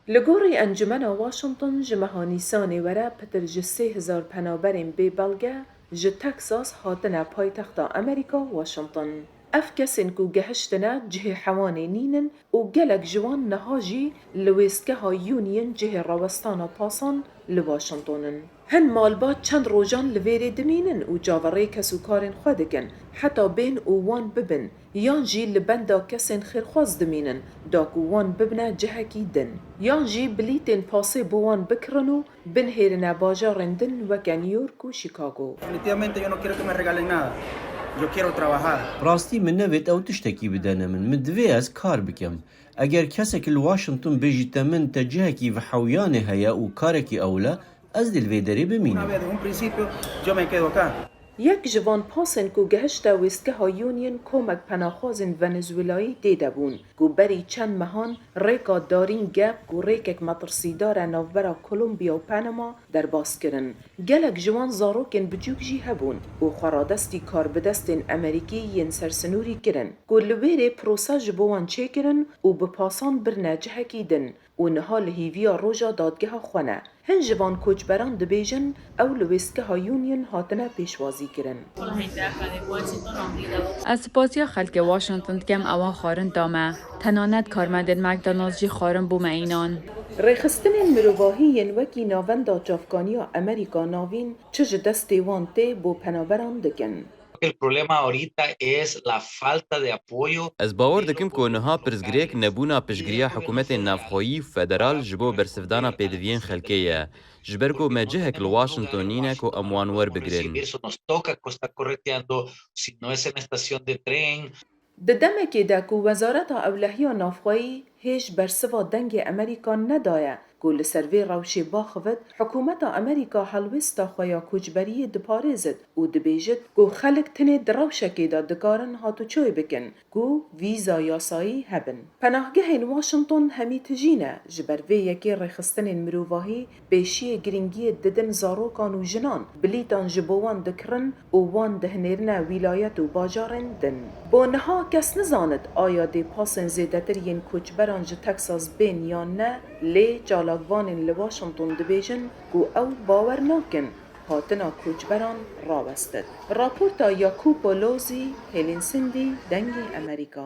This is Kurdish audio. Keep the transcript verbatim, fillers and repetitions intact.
Li gorî Encumena Washington, ji meha Nîsanê were pitir ji sê hezar penaberên bê belge ji Texas hatine paytexta Amerîka, Washington. Ev kesên ku gehiştine cihê hewanê nînin û gelek ji wan niha jî li wêstgeha Union cihê rawestana pasan li Washington in. Hin malbat çend rojan li vêrê dimînin û çaverê kes û karên xwe dikin, heta bên û wan bibin, yan jî li benda kesên xêrxwaz dimînin, da ku wan bibine cihekî din. Yan jî bilîtên pasê bo wan bikirin û binihêrine bajarên din weke New York û Chicago. Definitivamente yo no quiero que me regalen nada. Yo quiero trabajar. Rastî min nevêt ew tiştekî bidene min. Min divê ez kar bikim. Eger kesek li Washington bêjîte min te cihekî vehewiyanê heye û karekî ewil e, ez dê li vê derê bimînim. Una vez desde un principio, yo me quedo acá. Yek ji van pasên ku gehişte wêstgeha Union komek penaxwazên Venezuelayî tê de bûn, ku berî çend mehan rêka darîn gep ku rêkek metirsîdar e navbera Kolombiya û Panama derbas kirin. Gelek ji wan zarokên biçûk jî hebûn û xwe radestî karbidestên Amerîkî yên sersinûrî kirin, ku li wêrê prose ji bo wan çêkirin û bi pasan birine cihekî din û niha li hîviya roja dadgeha xwe ne. Hin ji van koçberan dibêjin, ew li wêstgeha Union hatine pêşwazî kirin. Ez spasiya xelkê Washington dikem, ewan xwarin da me. Tenanet karmendên McDonald's jî xwarin bo me înan. Rêxistinên mirovahî yên wekî Navenda Çavkaniya Amerîka Navîn çi ji destê wan tê bo penaberan dikin. El problema ahorita es la falta de apoyo. Ez bawer dikim ku niha pirsgirêk nebûna piştgiriya hikûmetên navxweyî û federal ji bo bersivdana pêdiviyên xelkê ye, ji ber ku me cihek li Washington nîne ku em wan werbigrin. Recibir, si nos toca co está correteando, si no es en estación de tren. Di demekê de ku Wezareta Ewlehiya Navxweyî hêj bersiva Dengê Amerîka nedaye, ku li ser vê rewşê baxivit, hikûmeta Amerîka helwêsta xwe ya koçberiyê diparêzit û dibêjit ku xelk tenê di rewşekê de dikarin hatûçoyê bikin ku vîza yasayî hebin. Penahgehên Washington hemî tijî ne, ji ber vê yekê rêxistinên mirovahî pêşiyê girîngiyê didin zarokan û jinan, bilîtan ji bo wan dikirin û wan dihinêrine wîlayet û bajarên din. Bo niha kes nizanit aya dê pasên zêdetir yên koçberan ji Texas bên yan ne, lê çalakvanên li Washington dibêjin ku ew bawer nakin hatina koçberan rawestit. Raporta Jacopo Lozzi, Helen Sindi, Dengê Amerîka.